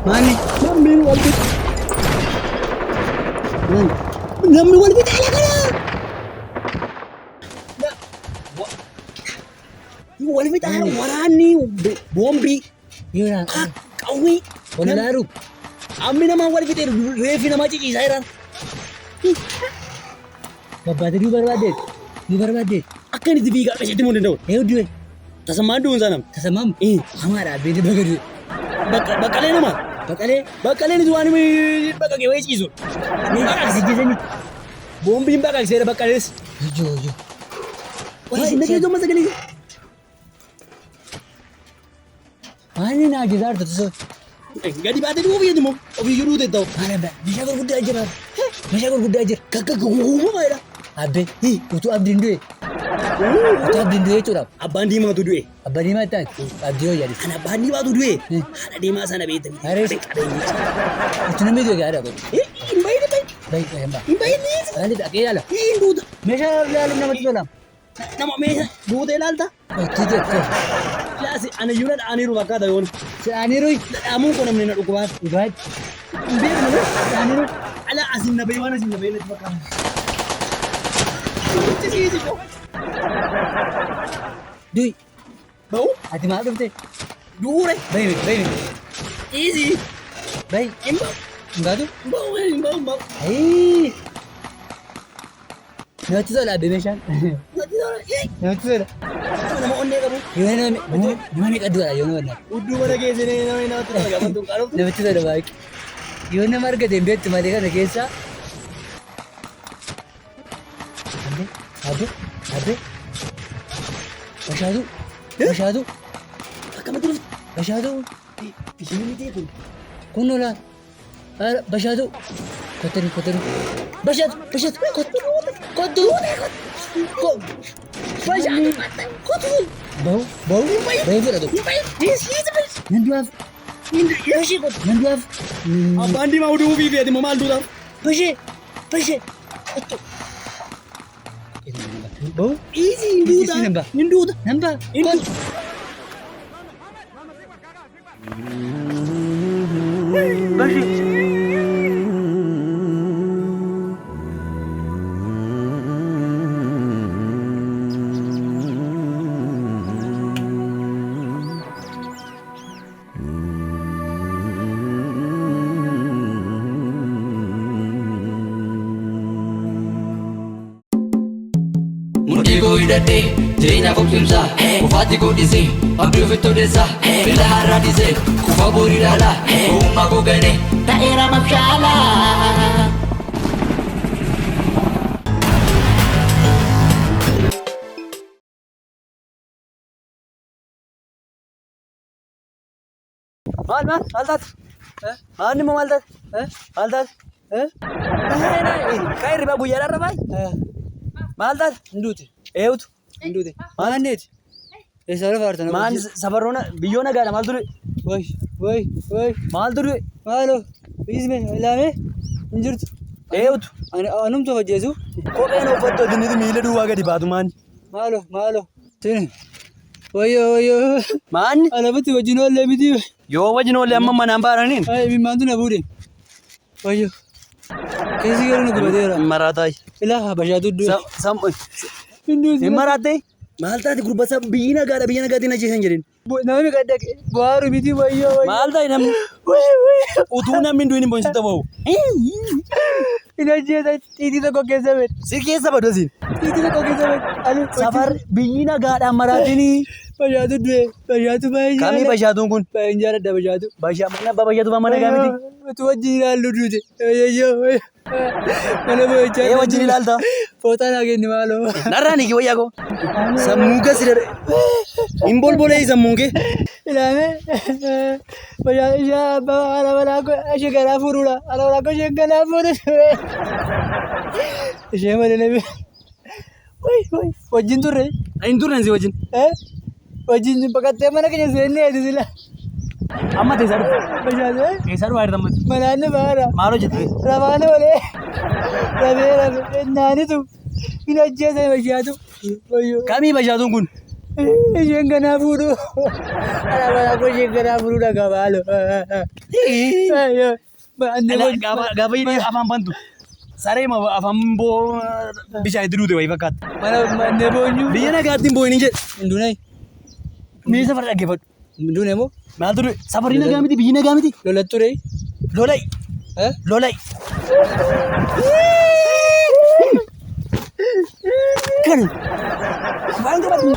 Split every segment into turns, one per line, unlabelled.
Maali?
Namni wal fixe. Namni wal fixe ala kana. Wal fixe waraanni boombii
Yoo
qawwee.
Wal lolaaru.
Ammi namaa wal fixe reeffi namaa ciciisaa jiran.
Babbaatee du'uu barbaaddeet. Du'uu barbaaddeet.
Akka inni itti fiigaa dhasheetti immoo hin danda'u.
Eeyyuu du'e.
Tasammaan du'uun isaa nama.
Tasammaam. Hamaadha abbeen baga du'e.
Baqqalee nama.
Baqalee.
Baqqaleen waan baqaqee wayii ciisu.
Ajjeesanii.
Boombiin baqaqseera baqqalees.
Ijoo ijoo.
Wayii nagee zomma sagalee.
Maali na ajjeesaa jirtu tusoo?
Gadi baatee du'uuf jetti immoo ofiiyyuu duute ta'u.
Maali abbaa? Meeshaa gurguddaa jira. Meeshaa gurguddaa jira.
Kakka guguuma jedha.
Abbee utuu abdiin du'e. Utuu abdiin du'e jechuudha.
Abbaan diimaatu du'e.
Abbaa diimaa itti abdii hoo yaadis.
Kan abbaan diimaatu du'e. Haadha diimaa sana beektan.
Arees. Utuu namni du'e gaariidha kun.
Hin bahin hin bahin.
Bayi bayi hin ba'a.
Hin bahin.
Maali dhaqee ilaala.
Hin duuta.
Meeshaa ilaaluun namatti tola.
Nama meeshaa duutee ilaalta.
Ottii jettee.
Laasi ani iyyuu na dha'aniiru fakkaata yoon.
Si'aaniiru.
Dha'amuun kun namni na dhukkubaa.
Dhugaatti.
Hin beeku malee.
Si'aaniiru.
Ala asin na bahee waan asin na bahee natti fakkaata. Siisi koo.
Du'i.
Ba'u
Ati maal dhufte?
duure.
Bayi miti bayi miti.
Easy.
Bayi.
Hin ba'u.
Hin baatu?
Hin ba'u hin ba'u hin ba'u.
Ayii. Namatti tola abbee meeshaan.
Natti tola.
Namatti tola.
Nama onnee qabu.
Yoo nama meeqa du'aadha yoo nama
Hudduu mana keessanii nama namatti tola gaafa tun qaruuf.
Namatti tola baay'ee. Yoo nama argate hin beektu malee kana keessa. Abbee abbee abbee. Bashaatu bashaatu
Akkamatti dhufte?
bashaatu
Isheen miti kun.
kun laa. Bashaatu kottu kottu bashaatu bashaatu kottu kottu
Bashaatu kottu.
Bahu bahu bahu fudhatu. Nan du'aaf.
Bashee kottu.
Nan du'aaf.
Abbaan diimaa uduu ofii feeti moo maal duudhaaf?
Bashee bashee kottu. Bahu.
Easy hin duuta.
Nan ba'a.
Hin duuta.
Nan ba'a.
Hin duuta.
Mudhii koo hidhadhee jireenyaaf of cimsaa Kufaatii koo dhisee abdii ofitti odeessaa Beela har'aa dhisee kufa borii ilaalaa Ogummaa koo ganee ta'eera mabshaalaa.
Maal maal maal taate? Maal immoo maal taate? Maal taate? Kan hirribaa guyyaadhaan rafaa? Maal taate?
Hin duute.
Eewutu.
Hin duute.
Maanneeti?
Eessa lafa harta nama?
Maan safarroona biyyoo nagaadha maaltu du'e?
Way way way.
Maaltu du'e?
Maaloo. Isme ilaamee hin jirtu.
Eewutu.
Anumtu hojjeesu.
Kopheen uffattu adiniti miila duwwaa gadi baatu maanni?
Maaloo maaloo. Tini. Wayyoo wayyoo.
Maanni?
Alabatti wajjin oollee miti.
Yoo wajjin oollee amma manaan baananiin.
Ay imimmaantu na fuudhe. Wayyoo. Keessi garuu na gubateera.
Maraataa.
Ilaa bashaatu du'e. Hin duuti.
Hin maraattee? Maal taate gurba isaa biyyi nagaadha biyya nagaatiin ajjeesan jedheen.
Nama meeqa dhaqe bu'aaru miti wayyoo wayyoo.
Maal ta'e namni? Utuu namni hin du'in hin boonsitta ba'u.
Hin ajjeesa xiitii tokko keessa bade.
Si keessa badu asiin.
Xiitii tokko keessa bade. Ani
Safar biyyi nagaadhaan maraatinii.
Bashaatu du'e. Bashaatu baay'ee
Kamii bashaatuun kun?
Baay'een jaalladha bashaatu.
Bashaa mana abbaa bashaatu mana nagaa miti.
Utuu wajjin ilaallu duute. Wayyoo wayyoo. Mana boo'ichaa.
Ee wajjin ilaalta.
Fooxaa naa kenni maaloo.
Narraa ni wayyaa koo. Sammuu kee si dare. Hin bolbolee sammuun kee.
Ilaamee bashaatu ishee abbaa haadha manaa koo ishee garaa fuudhuudha. Haadha manaa koo ishee garaa fuudhu. Ishee malee namni. Wayii wayii wajjin turre.
Hin turre si wajjin.
Wajjin baqattee mana keenya seennee eeti sila.
Amma teessaa dhufe.
Bashaatu
Teessaa dhufaa jirta ammatti.
manaan nu baara.
Maal hojjette?
Rafaan oolee. Rafee rafee naanitu hin ajjeesan bashaatu. Wayyoo.
Kamii bashaatuun kun?
Isheen ganaa fuudhu. Alaabaa koo isheen ganaa fuudhu dhagaa baalo.
Gaafa gaafa inni afaan bantu saree ma afaan boo bishaan itti duute wayii fakkaata.
Mana mannee boonyu.
Biyya nagaatti hin boo'in jedhe.
Hinduunee.
Mee safara dhaggeeffadhu.
Hinduunee moo?
Maaltu du'e? Safarri nagaa miti biyyi nagaa miti.
Lolatti ture.
Lolai. Lolai. Kan. Waan qabatu.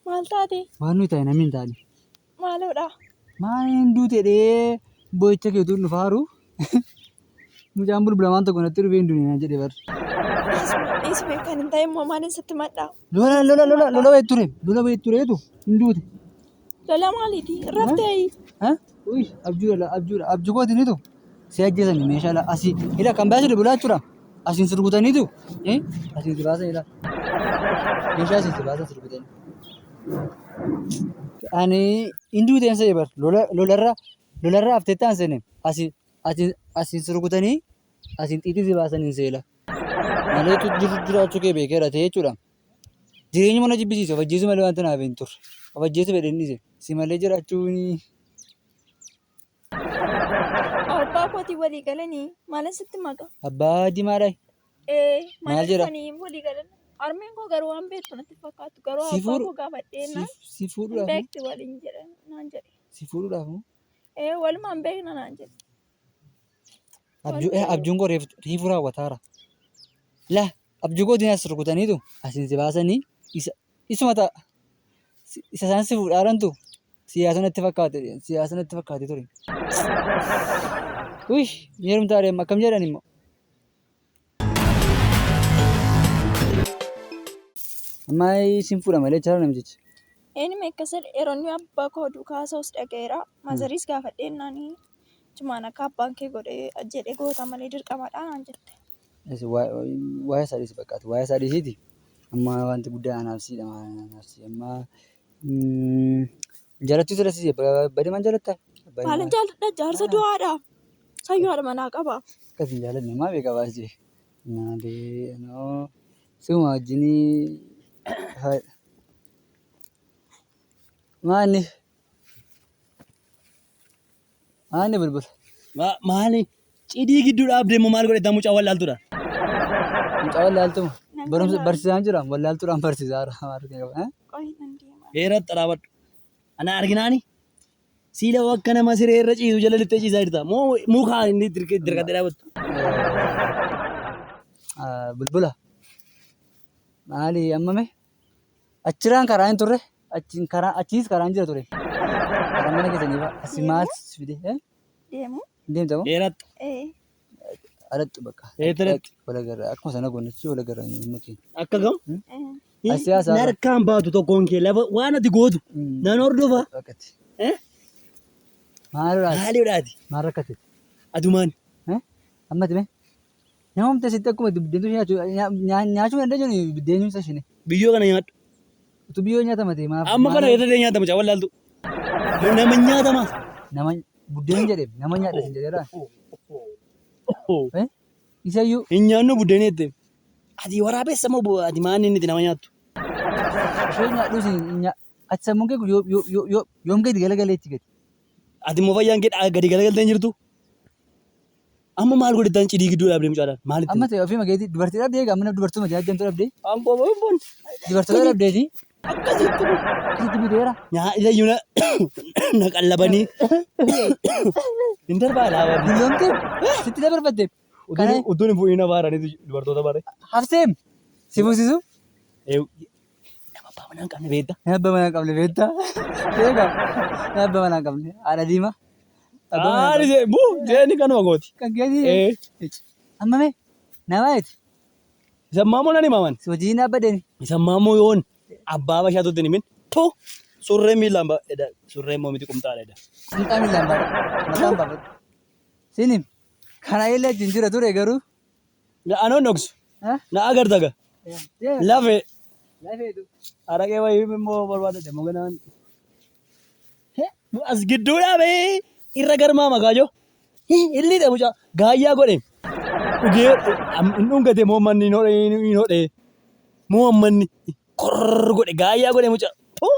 Maal taate?
Waan nuyi ta'e namni hin taane.
Maaloodha?
Maal hin duute dhee boo'icha keetuun dhufaaru. Mucaan bulbulamaan tokko natti dhufee hin duune naan jedhe bar.
Dhiisuma kan hin ta'e immoo maaliin sitti madha?
Lola lola lola lola wayii ture lola wayii tureetu hin duute.
Lola maaliiti? Raftee?
Ha? Uy abjuudha abjuudha abjuu kootinitu si ajjeesani meeshaa la asii ila kan baasii bulaa jechuudha. Asiin sirgutaniitu asiin si baasan ila meeshaa asiin si baasan sirgutanii. Ani hin duuteen se'e bar lola lolarra lolarra hafteettaan seene asii asiin asiin sirgutanii asiin xiixii si baasan hin seela. Malee jiraachuu kee beekeera ta'e jechuudha. Jireenyi mana jibbisiisa of ajjeesuu malee wanta naaf hin turre. Of ajjeesuu fedhe inni ise si malee jiraachuun
Abbaa kootii walii galanii maalin sitti maka?
Abbaa diimaadhaa.
Ee mana
Maal jedha?
dhufanii walii galan. Harmeen koo garuu waan beektu natti fakkaatu. Garuu
Si
abbaa
fuudhu
koo gaafadhee naan
si
hin
fuudhuudhaaf moo?
beekti waliin jedhe naan jedhe.
Si fuudhuudhaaf moo?
Ee walumaan beekna naan jedhe.
Abjuu abjuun koo reefu raawwataara. Laa abjuu kootiin as rukutaniitu asiin si baasanii isa isuma ta'a. Isa isaan si fuudhaarantu siyaasa natti fakkaate siyaasa natti fakkaate ture. Uy ni heerumtaa deema akkam jedhan immoo. Amma isin fuudha malee jara namtichi.
Eenyuma akkas jedhe yeroo inni abbaa koo duukaa haasa'us dhaga'eera. Maazariis gaafadhee naani jumaan akka abbaan kee godhe jedhe goota malee dirqamadha naan jette.
Waa'ee isaa dhiisi bakka ati waa'ee isaa dhiisiiti. Amma wanti guddaa anaaf siidha anaaf sii amma jaalachuu sirra siisee bademaan jaalatta.
Maalin jaalladha jaarsa du'aadha. Sayyoo haadha manaa qaba.
Akkas hin jaalanne maa beeka baasee. Naalee noo suma wajjinii maanni maanni bulbula.
Maali? Cidii gidduu dhaabdee immoo maal godhe mucaa wallaaltuudha.
Mucaa wallaaltuma.
Nan
Barumsa
kana
barsiisaan jira wallaaltuudhaan barsiisaa jira.
qohi nan deema.
Heeratti dhaabadhu. Ana arginaani siila akka nama siree irra ciisu jala lixxee ciisaa jirta. Moo mukaa inni dirqatee dhaabattu.
Bulbula. Maali ammame? Achiraan karaa hin turre. Achiin karaa achiis karaan jira ture. Karaa mana keessanii fa'a. Asi maal si fide?
Deemu?
Hin deemtamu?
Heeratti.
Ee
Alattu bakka.
Heeratti.
Walagarra akkuma sana goonachuu walagarra hin keenya.
Akka gam?
Ee
As siyaasaa irra.
Narkaan baatu tokkoon kee lafa waan ati gootu nan hordofa.
Bakkatti. Maal
Maaliidhaati?
maal rakkate?
Atumaan.
Ammati mee? Namumti asitti akkuma biddeentu nyaachuu dandeenyu biddeenyu isa ishine.
Biyyoo kana nyaadhu.
Utuu biyyoo nyaatamate maaf.
Amma kana irra nyaatama mucaa wallaaltu. Nama nyaatama.
Nama buddeen jedheef nama nyaadha sin jedheera. Isayyuu
Hin nyaannu buddeen jette. Ati waraabessa moo ati maan inni itti nama nyaattu?
Ishee nyaadhu sin ati sammuun kee yoom gadi galagalee itti gadi.
Ati immoo fayyaan kee gadi galagaltee hin jirtu? Amma maal godhettaan cidii gidduu dhaabdee mucaadhaan? Maalitti?
Amma ta'e ofii mageetii dubartii dhabdee egaa amma dubartuma jaajjamtu dhabdee.
Aangoo boon.
Dubartoota dhabdeeti.
Akkasitti
Akkasitti buteera.
Nyaa isa iyyuu na qallabanii. Hin darbaa laaba.
Dulloomtee sitti dabarfatte. Kana
Utuun hin fuudhin abaaraniitu dubartoota bare.
hafseem si fuusisu.
Nama abbaa manaa hin qabne beekta.
Nama abbaa manaa hin qabne beektaa? Egaa nama abbaa manaa hin qabne haadha diimaa. Abbaa manaa hin
Aani jee buu jeeni kanuma gooti.
Kan keetii. Amma mee nama eti
Isammaa moo nan himaman?
si hojii dhaabbadeen.
Isammaa moo yoon abbaa bashaatutti hin himin? Tu surree miilaan ba surree immoo miti qumxaadha edda.
Qumxaa miilaan baadha. Maqaan baafadhu. Sinim kana illee wajjin jira ture garuu.
Na anoon dhoksu. Na agarta ga. Lafee.
Lafeetu.
Araqee wayii immoo barbaadate moo ganaan. As gidduu dhaabee irra garmaa makaajoo. Illi dha mucaa gaayyaa godhe. Dhugee hin dhungate moo manni hin hodhe hin hodhe moo manni korr godhe gaayyaa godhe mucaa. Tuu!